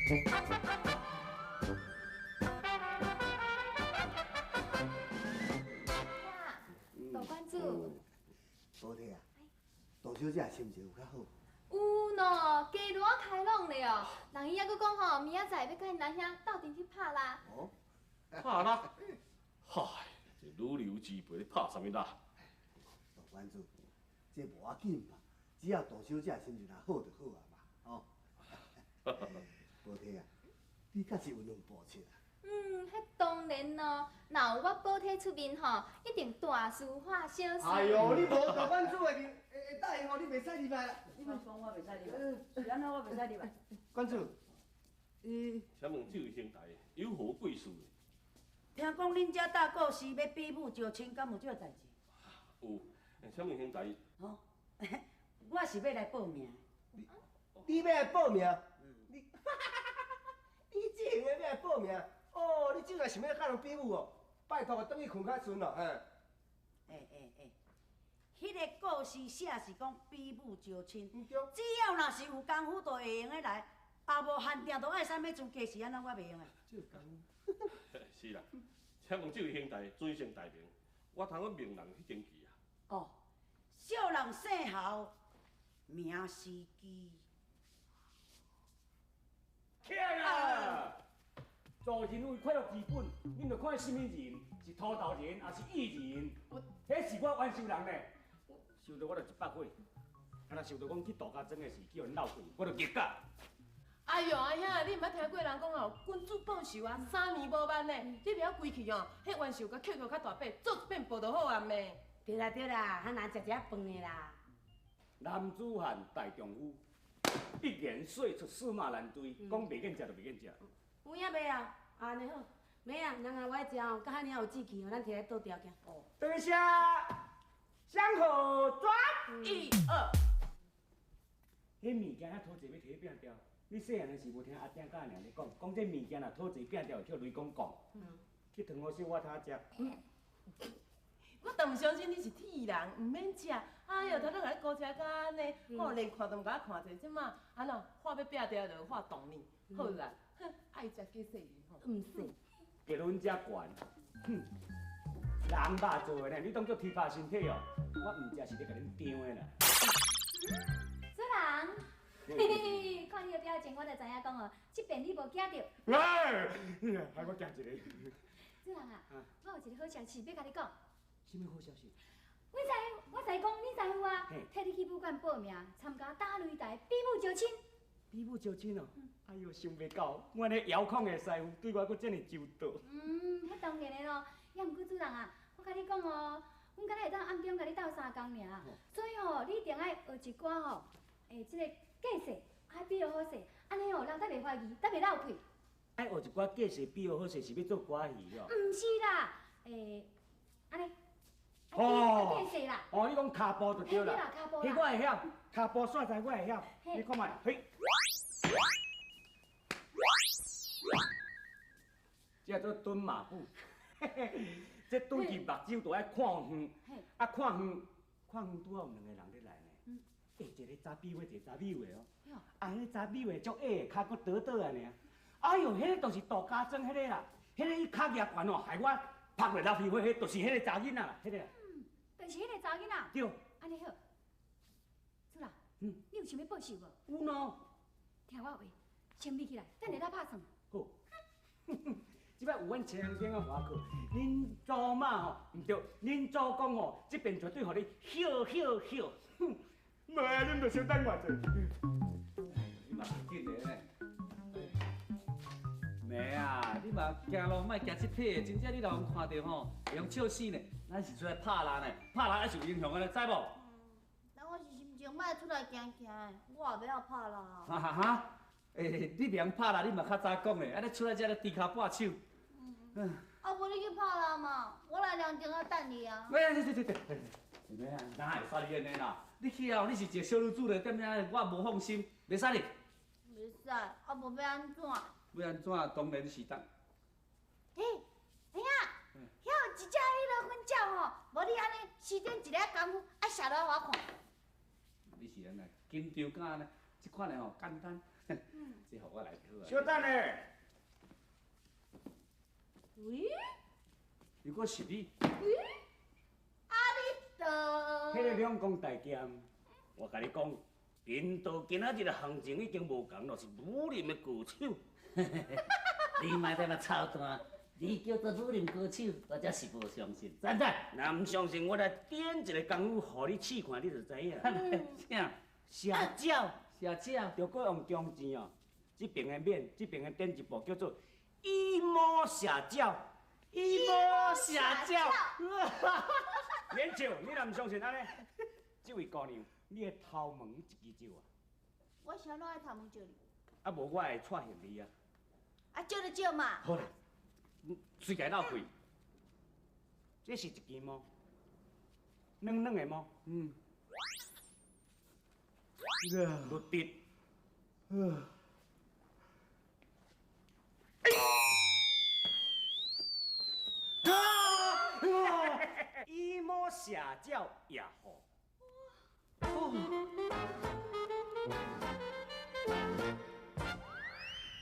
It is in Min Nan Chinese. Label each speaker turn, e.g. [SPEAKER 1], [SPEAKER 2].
[SPEAKER 1] 大馆主。
[SPEAKER 2] 宝体啊，杜小姐心情有较好？
[SPEAKER 1] 有喏，加热开朗咧哦。人伊犹阁讲吼，明仔载欲佮𪜶阿兄斗阵去拍蜡。
[SPEAKER 2] 哦，
[SPEAKER 3] 拍蜡？嗨，这女流之辈咧拍啥物蜡？
[SPEAKER 2] 大馆主，这无要紧嘛，只要杜小姐心情若好就好啊嘛，吼。宝体啊，你敢是有两步七啊？
[SPEAKER 1] 嗯，彼当然咯，若有我宝体出面吼，一定大事化小事。
[SPEAKER 2] 哎呦，你无大馆主的会答应吼，你袂使入来啦。
[SPEAKER 4] 你莫讲我袂使入来，是按怎我袂使入来？
[SPEAKER 2] 馆主，伊
[SPEAKER 3] 请问这位兄台有何贵事？
[SPEAKER 4] 听讲恁遮大故事欲比武招亲，敢有这个代志？
[SPEAKER 3] 有，请问兄台。
[SPEAKER 4] 哦，我是欲来报名。
[SPEAKER 2] 你欲来报名？你，你这闲的欲来报名？哦，你这个想欲佮人比武哦？拜托，转去睏较顺哦，嘿。
[SPEAKER 4] 欸欸欸，彼个故事写是讲比武招亲，只要若是有功夫，就会用得来，啊无限定就爱啥物资格，是按怎我袂用的。
[SPEAKER 2] 这功夫。
[SPEAKER 3] 是啦，请问这位兄台尊姓大名？我通去命人去登记啊。
[SPEAKER 4] 哦，小人姓侯，名司机。
[SPEAKER 5] 起来啦！做人为快乐基本，恁著看啥物人，是土豆人抑是薏仁？彼是我冤仇人呢。想著我著一百岁，啊若想著讲去杜家庄的事，去予𪜶闹鬼，我著激甲。
[SPEAKER 6] 哎哟，阿兄，你毋捌听过人讲哦，君子报仇啊，三年无晚呢。你袂晓规气哦，彼冤仇共扣扣较大把，做一遍报就好啊咩？
[SPEAKER 7] 对啦对啦，较难食一仔饭的啦。
[SPEAKER 5] 男子汉大丈夫，一言说出驷马难追，讲袂见食就袂见食。
[SPEAKER 7] 有影袂啊？按呢好，妹啊，人若我爱食哦，佮遐尔有志气哦，咱摕来倒条件。
[SPEAKER 5] 哦，等一下，向后转，
[SPEAKER 6] 一二。
[SPEAKER 5] 彼物件遐讨济欲摕去拚掉，你细汉的时无听阿囝佮阿娘咧讲，讲这物件若讨济拚掉会叫雷公摃。去糖芋烧我头食。
[SPEAKER 6] 我当毋相信你是铁人，毋免食。哎哟，头拄共你孤车甲按呢，吼，连看都毋共我看者，这马按怎话欲拚掉就话动呢，好啦，哼，爱食假细鱼吼。
[SPEAKER 7] 毋是。
[SPEAKER 5] 结论遮悬，哼，人肉做的呢，你当作猪扒身体哦？我毋食是咧共恁张的啦。
[SPEAKER 1] 主人，嘿嘿，看你的表情，我就知影讲哦，这遍你无惊著。
[SPEAKER 5] 喂，害我惊一个。
[SPEAKER 1] 主人啊，我有一个好消息欲共你讲。
[SPEAKER 5] 啥物好消息？
[SPEAKER 1] 阮师我师公，恁师父啊，替你去武馆报名参加打擂台比武招亲。
[SPEAKER 5] 比武招亲哦，哎哟，想袂到，阮彼遥控的师父对我阁这呢周到。
[SPEAKER 1] 嗯，彼当然的咯。也毋过主人啊，我共你讲哦，阮敢若会当暗中共你斗相共尔，所以吼，你一定爱学一寡吼，欸，这个计势，爱比好势，按呢吼，人才袂怀疑，才袂落气。
[SPEAKER 5] 爱学一寡计势比好势，是欲做歌戏哦？
[SPEAKER 1] 毋是啦，欸，按呢。哦，
[SPEAKER 5] 哦，你讲跤步就对啦，彼我会晓，跤步煞在我会晓，你看觅，嘿，这做蹲马步，这蹲去目睭就爱看远，啊看远，看远拄好有两个人咧来呢，欸，一个查比的，一个查某的哦，啊，彼个查某的足矮的，跤阁短短的尔，哎哟，彼个就是杜家庄彼个啦，彼个伊跤举悬哦，害我拍落流鼻血，彼就是彼个查囡仔啦，彼个。
[SPEAKER 1] 就是彼个查囡仔。
[SPEAKER 5] 对。
[SPEAKER 1] 按呢好，主人，你有想欲报仇无？
[SPEAKER 5] 有喏。
[SPEAKER 1] 听我话，先立起来，等下再拍算。
[SPEAKER 5] 好。这摆有阮青天仔华课，恁祖妈吼，毋对，恁祖公吼，这边绝对予你笑笑笑。哼，妈，恁著小等我者。
[SPEAKER 8] 你嘛紧的呢？妹啊，你嘛行路莫行这体，真正你若予看著吼，会用笑死呢。咱是出来拍人的，拍人还是有英雄的，知无？
[SPEAKER 9] 那我是心情歹出来行行的，我也袂晓拍啦。
[SPEAKER 8] 哈哈哈！欸，你袂晓拍啦，你嘛较早讲咧，按呢出来遮咧猪跤半手。
[SPEAKER 9] 嗯。啊，无你去拍啦嘛，我来凉亭仔等你啊。
[SPEAKER 8] 喂，对对对对，妹啊，哪会使你按呢啦？你去啊，你是一个小女子咧，踮遐我无放心，袂使哩。
[SPEAKER 9] 袂使，啊无欲按怎？
[SPEAKER 8] 欲按怎？当然是当。
[SPEAKER 9] 欸，哎呀，遐有一只彼个粉鸟吼，无你按呢施展一下功夫，啊射落予我看。
[SPEAKER 8] 你是按呢紧张甲按呢？这款的吼简单。這予我來就好啊。
[SPEAKER 5] 小等下。
[SPEAKER 7] 喂？
[SPEAKER 8] 如果是你，
[SPEAKER 9] 阿彌陀。
[SPEAKER 5] 彼个兩公大劍，我共你講，貧道今仔日的行情已經無仝咯，是武林的高手。
[SPEAKER 10] 你莫在那操蛋，你叫做武林高手，我才是無相信。知毋知？
[SPEAKER 5] 若毋相信，我來點一个功夫，予你試看，你就知影。
[SPEAKER 10] 啥？
[SPEAKER 5] 射鳥，
[SPEAKER 10] 射鳥，
[SPEAKER 5] 著閣用強箭哦。這爿的免，這爿的點一步叫做以魔射鳥，以魔射鳥。免笑，你若毋相信按呢？這位姑娘，你的頭毛一支照啊？
[SPEAKER 9] 我是按怎愛頭毛照你？
[SPEAKER 5] 啊，無我會掣行你啊。
[SPEAKER 9] 啊，照就照嘛。
[SPEAKER 8] 好啦，隨共鬥氣。
[SPEAKER 5] 這是一支毛，軟軟的毛。嗯。落地。以魔射鳥也好。